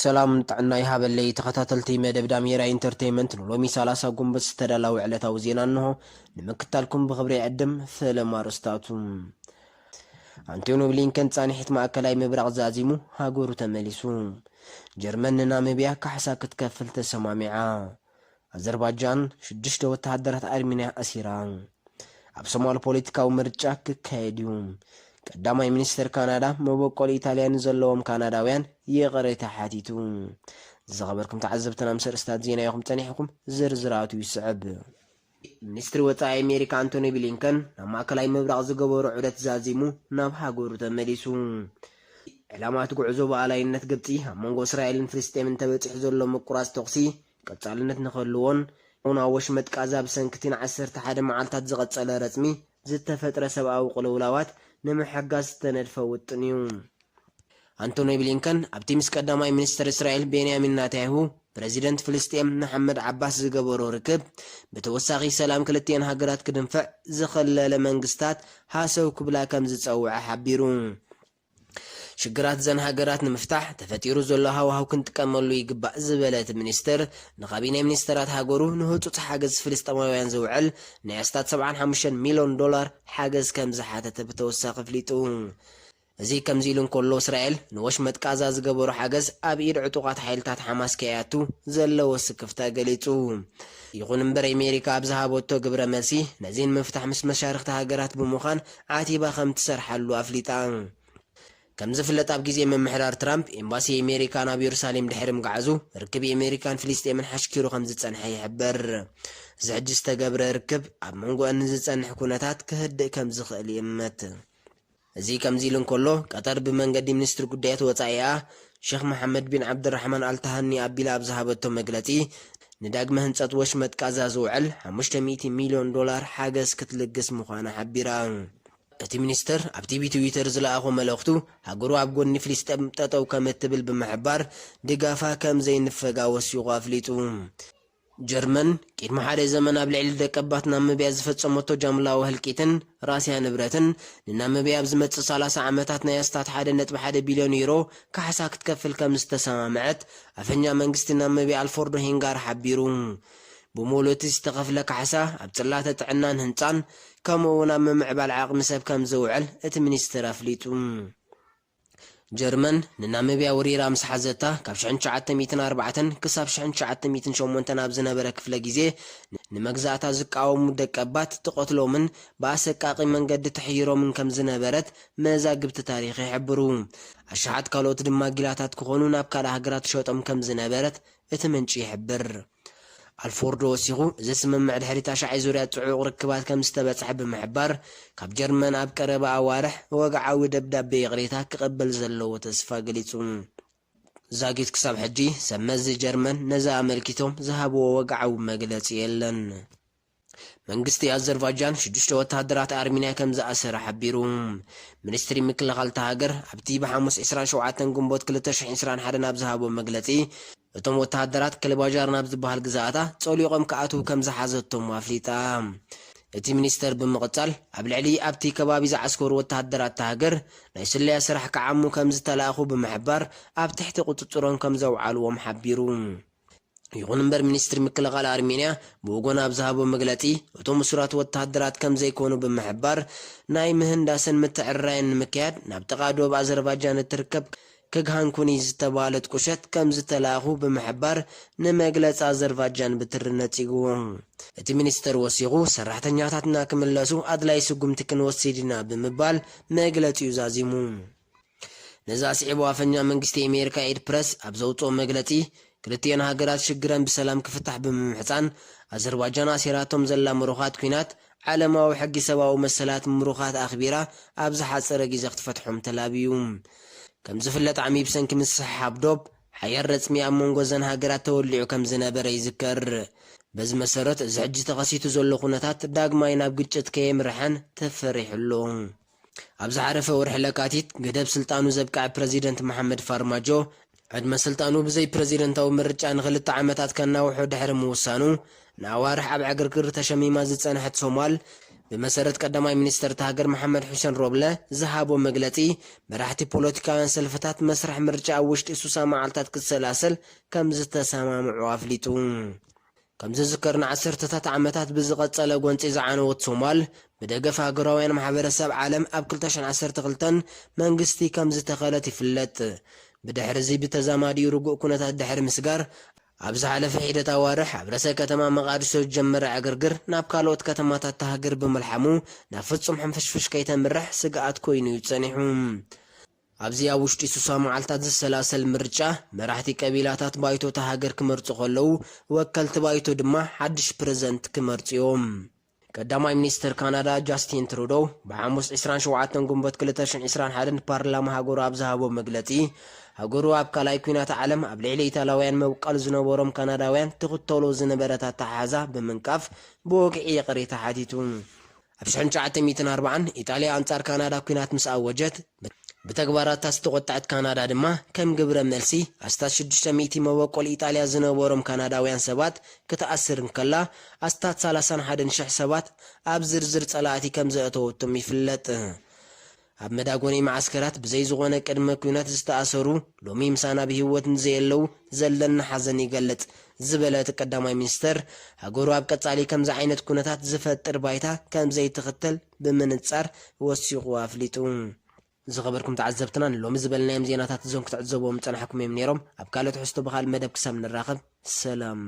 ሰላም ጥዕና ይሃበለይ ተኸታተልቲ መደብ ዳሜራ ኢንተርቴይመንት፣ ንሎሚ ሰላሳ ጉንበት ዝተዳለወ ዕለታዊ ዜና እንሆ ንምክታልኩም ብኽብሪ ይዕድም። ፈለማ ኣርእስታቱ። ኣንቶኒ ብሊንከን ጻንሒት ማእከላይ ምብራቕ ዛዚሙ ሃገሩ ተመሊሱ። ጀርመን ንናሚብያ ካሕሳ ክትከፍል ተሰማሚዓ። ኣዘርባጃን ሽዱሽተ ወተሃደራት ኣርሜንያ ኣሲራ። ኣብ ሶማል ፖለቲካዊ ምርጫ ክካየድ እዩ። ቀዳማይ ሚኒስተር ካናዳ መበቆል ኢጣልያ ንዘለዎም ካናዳውያን ይቕሬታ ሓቲቱ። ዝኸበርኩም ተዓዘብትና ምስ ኣርእስታት ዜና ኢኹም ጸኒሕኩም፣ ዝርዝራቱ ይስዕብ። ሚኒስትሪ ወጻኢ ኣሜሪካ ኣንቶኒ ብሊንከን ናብ ማእከላይ ምብራቕ ዝገበሮ ዑደት ዛዚሙ ናብ ሃገሩ ተመሊሱ። ዕላማ እቲ ጉዕዞ ብኣላይነት ግብጺ ኣብ መንጎ እስራኤልን ፍልስጤምን ተበጺሑ ዘሎ ምቁራጽ ተኹሲ ቀጻልነት ንኽህልዎን፣ እውን ኣብ ወሽመጥ ቃዛ ብሰንኪ እቲ ንዓሰርተ ሓደ መዓልታት ዝቐጸለ ረጽሚ ዝተፈጥረ ሰብኣዊ ቅልውላዋት ንምሕጋዝ ዝተነድፈ ውጥን እዩ። ኣንቶኒ ብሊንከን ኣብቲ ምስ ቀዳማይ ሚኒስተር እስራኤል ቤንያሚን ናታንያሁ፣ ፕረዚደንት ፍልስጤም ንሓመድ ዓባስ ዝገበሮ ርክብ፣ ብተወሳኺ ሰላም ክልቲአን ሃገራት ክድንፍዕ ዝኸለለ መንግስታት ሃሰው ክብላ ከም ዝጸውዐ ሓቢሩ። ሽግራት ዘን ሃገራት ንምፍታሕ ተፈጢሩ ዘሎ ሃዋህው ክንጥቀመሉ ይግባእ ዝበለ እቲ ሚኒስተር፣ ንካቢነ ሚኒስተራት ሃገሩ ንህጹጽ ሓገዝ ፍልስጤማውያን ዝውዕል ናይ ኣስታት ሰብዓን ሓሙሽተን ሚልዮን ዶላር ሓገዝ ከም ዝሓተተ ብተወሳኺ ኣፍሊጡ። እዚ ከምዚ ኢሉ እንከሎ፣ እስራኤል ንወሽመጥ ቃዛ ዝገበሮ ሓገዝ ኣብ ኢድ ዕጡቓት ሓይልታት ሓማስ ከይኣቱ ዘለዎ ስክፍታ ገሊጹ። ይኹን እምበር፣ ኣሜሪካ ኣብ ዝሃበቶ ግብረ መልሲ፣ ነዚ ንምፍታሕ ምስ መሻርኽቲ ሃገራት ብምዃን ዓቲባ ከም ትሰርሓሉ ኣፍሊጣ። ከም ዝፍለጥ፣ ኣብ ግዜ ምምሕዳር ትራምፕ፣ ኤምባሲ ኣሜሪካ ናብ የሩሳሌም ድሕሪ ምግዓዙ፣ ርክብ ኣሜሪካን ፍልስጤምን ሓሽኪሩ ከም ዝጸንሐ ይሕበር። እዚ ሕጂ ዝተገብረ ርክብ፣ ኣብ መንጎአን ንዝጸንሕ ኩነታት ክህድእ ከም ዝኽእል ይእመት። እዚ ከምዚ ኢሉ እንከሎ፣ ቀጠር ብመንገዲ ሚኒስትሪ ጉዳያት ወጻኢኣ ሸኽ መሓመድ ቢን ዓብድራሕማን ኣልታሃኒ ኣቢላ ኣብ ዝሃበቶ መግለጺ፣ ንዳግመ ህንጸት ወሽመጥ ቃዛ ዝውዕል ሓሙሽተ ሚእቲ ሚልዮን ዶላር ሓገዝ ክትልግስ ምዃና ሓቢራ። እቲ ሚኒስተር ኣብቲ ብትዊተር ዝለኣኾ መልእኽቱ፣ ሃገሩ ኣብ ጎኒ ፍልስጤም ጠጠው ከም እትብል ብምሕባር፣ ድጋፋ ከም ዘይንፈጋ ወሲኹ ኣፍሊጡ። ጀርመን፣ ቅድሚ ሓደ ዘመን ኣብ ልዕሊ ደቀባት ናምብያ ዝፈጸመቶ ጃምላዊ ህልቂትን ራስያ ንብረትን፣ ንናምብያ ኣብ ዝመጽእ ሰላሳ ዓመታት ናይ ኣስታት ሓደ ነጥቢ ሓደ ቢልዮን ዩሮ ካሕሳ ክትከፍል ከም ዝተሰማምዐት ኣፈኛ መንግስቲ ናምብያ ኣልፎርዶ ሄንጋር ሓቢሩ። ብምሉእ እቲ ዝተኸፍለ ካሕሳ ኣብ ጽላተ ጥዕናን ህንጻን፣ ከምኡ እውን ኣብ ምምዕባል ዓቕሚ ሰብ ከም ዝውዕል እቲ ሚኒስትር ኣፍሊጡ። ጀርመን ንናምብያ ወሪራ ምስ ሓዘታ፣ ካብ ሽሕን ትሽዓተ ሚእትን ኣርባዕተን ክሳብ ሽሕን ትሽዓተ ሚእትን ሸሞንተን ኣብ ዝነበረ ክፍለ ግዜ፣ ንመግዛእታ ዝቃወሙ ደቀባት ትቐትሎምን ብኣሰቃቒ መንገዲ ትሕይሮምን ከም ዝነበረት መዛግብቲ ታሪኽ ይሕብሩ። ኣሽሓት ካልኦት ድማ ጊላታት ክኾኑ ናብ ካልእ ሃገራት ትሸጦም ከም ዝነበረት እቲ ምንጪ ይሕብር። ኣልፎርዶ ወሲኹ፣ እዚ ስምምዕ ድሕሪ ታሽዓይ ዙርያ ጽዑቕ ርክባት ከም ዝተበጽሐ ብምሕባር፣ ካብ ጀርመን ኣብ ቀረባ ኣዋርሕ ወግዓዊ ደብዳቤ ይቕሬታ ክቕበል ዘለዎ ተስፋ ገሊጹ። ዛጊት ክሳብ ሕጂ ሰብ መዚ ጀርመን ነዚ ኣመልኪቶም ዝሃብዎ ወግዓዊ መግለጺ የለን። መንግስቲ ኣዘርባጃን ሽዱሽተ ወተሃደራት ኣርሜንያ ከም ዝኣሰረ ሓቢሩ። ሚኒስትሪ ምክልኻል እታ ሃገር ኣብቲ ብሓሙስ ዕስራን ሸውዓተን ግንቦት ክልተ ሽሕን ዕስራን ሓደን ኣብ ዝሃቦ መግለጺ፣ እቶም ወተሃደራት ከሊባጃር ናብ ዝበሃል ግዛኣታ ጸሊቖም ክኣትዉ ከም ዝሓዘቶም ኣፍሊጣ። እቲ ሚኒስተር ብምቕጻል፣ ኣብ ልዕሊ ኣብቲ ከባቢ ዝዓስከሩ ወተሃደራት እታ ሃገር ናይ ስለያ ስራሕ ክዓሙ ከም ዝተላእኹ ብምሕባር፣ ኣብ ትሕቲ ቁጽጽሮም ከም ዘውዓልዎም ሓቢሩ። ይኹን እምበር፣ ሚኒስትሪ ምክልኻል ኣርሜንያ ብወገኑ ኣብ ዝሃቦ መግለጺ፣ እቶም እሱራት ወተሃደራት ከም ዘይኮኑ ብምሕባር፣ ናይ ምህንዳስን ምትዕርራይን ንምክያድ ናብ ጥቓ ዶብ ኣዘርባጃን እትርከብ ክግሃንኩኒ ዝተባህለት ቁሸት ከም ዝተላእኹ ብምሕባር፣ ንመግለጺ ኣዘርባጃን ብትሪ ነጺግዎ። እቲ ሚኒስተር ወሲኹ፣ ሰራሕተኛታትና ክምለሱ ኣድላይ ስጉምቲ ክንወስድ ኢና ብምባል መግለጺኡ ዛዚሙ። ነዚ ኣስዒቡ ኣፈኛ መንግስቲ ኣሜሪካ ኤድ ፕረስ ኣብ ዘውፅኦ መግለፂ፣ ክልቲኤን ሃገራት ሽግረን ብሰላም ክፍታሕ ብምምሕፃን፣ ኣዘርባጃን ኣሲራቶም ዘላ ምሩኻት ኲናት ዓለማዊ ሕጊ ሰብኣዊ መሰላት ምሩኻት ኣኽቢራ ኣብ ዝሓፀረ ግዜ ክትፈትሖም ተላብዩ። ከም ዝፍለጥ ዓሚ ብሰንኪ ምስሕሓብ ዶብ፣ ሓያል ረፅሚ ኣብ መንጎ እዘን ሃገራት ተወሊዑ ከም ዝነበረ ይዝከር። በዚ መሰረት፣ እዚ ሕጂ ተኸሲቱ ዘሎ ኩነታት ዳግማይ ናብ ግጭት ከየምርሐን ተፈሪሑ ኣሎ። ኣብ ዝሓለፈ ወርሒ ለካቲት፣ ገደብ ስልጣኑ ዘብቅዐ ፕረዚደንት መሓመድ ፋርማጆ፣ ዕድመ ስልጣኑ ብዘይ ፕረዚደንታዊ ምርጫ ንኽልተ ዓመታት ከናውሖ ድሕሪ ምውሳኑ፣ ንኣዋርሕ ኣብ ዕግርግር ተሸሚማ ዝጸንሐት ሶማል፣ ብመሰረት ቀዳማይ ሚኒስተር እታ ሃገር መሓመድ ሑሴን ሮብለ ዝሃቦ መግለጺ፣ መራሕቲ ፖለቲካውያን ሰልፍታት መስርሕ ምርጫ ኣብ ውሽጢ ሱሳ መዓልታት ክሰላሰል ከም ዝተሰማምዑ ኣፍሊጡ። ከም ዝዝከር ንዓሰርተታት ዓመታት ብዝቐጸለ ጎንጺ ዝዓነወት ሶማል፣ ብደገፍ ሃገራውያን ማሕበረሰብ ዓለም ኣብ ክልተ ሽሕን ዓሰርተ ክልተን መንግስቲ ከም ዝተኸለት ይፍለጥ። ብድሕሪ እዚ ብተዛማዲኡ ርጉእ ኩነታት ድሕሪ ምስጋር፣ ኣብ ዝሓለፈ ሒደት ኣዋርሕ ኣብ ርእሰ ከተማ መቓዲሾ ዝጀመረ ዕግርግር ናብ ካልኦት ከተማታት እታ ሃገር ብምልሓሙ፣ ናብ ፍጹም ሕንፍሽፍሽ ከይተምርሕ ስግኣት ኮይኑ እዩ ጸኒሑ። ኣብዚ ኣብ ውሽጢ ሱሳ መዓልታት ዝሰላሰል ምርጫ፣ መራሕቲ ቀቢላታት ባይቶ እታ ሃገር ክመርጹ ከለዉ፣ ወከልቲ ባይቶ ድማ ሓድሽ ፕረዚደንት ክመርጹ እዮም። ቀዳማይ ሚኒስተር ካናዳ ጃስቲን ትሩዶ ብሓሙስ ዕስራን ሸውዓተን ግንቦት ክልተ ሽሕን ዕስራን ሓደን ንፓርላማ ሃገሩ ኣብ ዝሃቦ መግለጺ፣ ሃገሩ ኣብ ካልኣይ ኲናት ዓለም ኣብ ልዕሊ ኢጣልያውያን መብቀል ዝነበሮም ካናዳውያን ትኽተሎ ዝነበረት ኣተሓሕዛ ብምንቃፍ ብወግዒ ይቕሬታ ሓቲቱ። ኣብ ሽሕን ትሽዓተ ሚእትን ኣርባዓን ኢጣልያ ኣንጻር ካናዳ ኲናት ምስ ኣወጀት፣ ብተግባራታ ዝተቖጥዐት ካናዳ ድማ ከም ግብረ መልሲ ኣስታት ሽዱሽተ ሚእቲ መበቆል ኢጣልያ ዝነበሮም ካናዳውያን ሰባት ክትኣስር እንከላ፣ ኣስታት ሰላሳን ሓደን ሽሕ ሰባት ኣብ ዝርዝር ጸላእቲ ከም ዘእተወቶም ይፍለጥ። ኣብ መዳጎኒ መዓስከራት ብዘይ ዝኾነ ቅድመ ኲናት ዝተኣሰሩ ሎሚ ምሳና ብህይወት ንዘየለዉ ዘለኒ ሓዘን ይገልጽ ዝበለ እቲ ቀዳማይ ሚኒስተር፣ ሃገሩ ኣብ ቀጻሊ ከምዚ ዓይነት ኩነታት ዝፈጥር ባይታ ከም ዘይትኽተል ብምንጻር ወሲኹ ኣፍሊጡ። ዝኸበርኩም ተዓዘብትና፣ ንሎሚ ዝበልናዮም ዜናታት እዞም ክትዕዘብዎም ዝጸናሕኩም እዮም ነይሮም። ኣብ ካልእ ትሕዝቶ ብኻልእ መደብ ክሳብ ንራኸብ፣ ሰላም።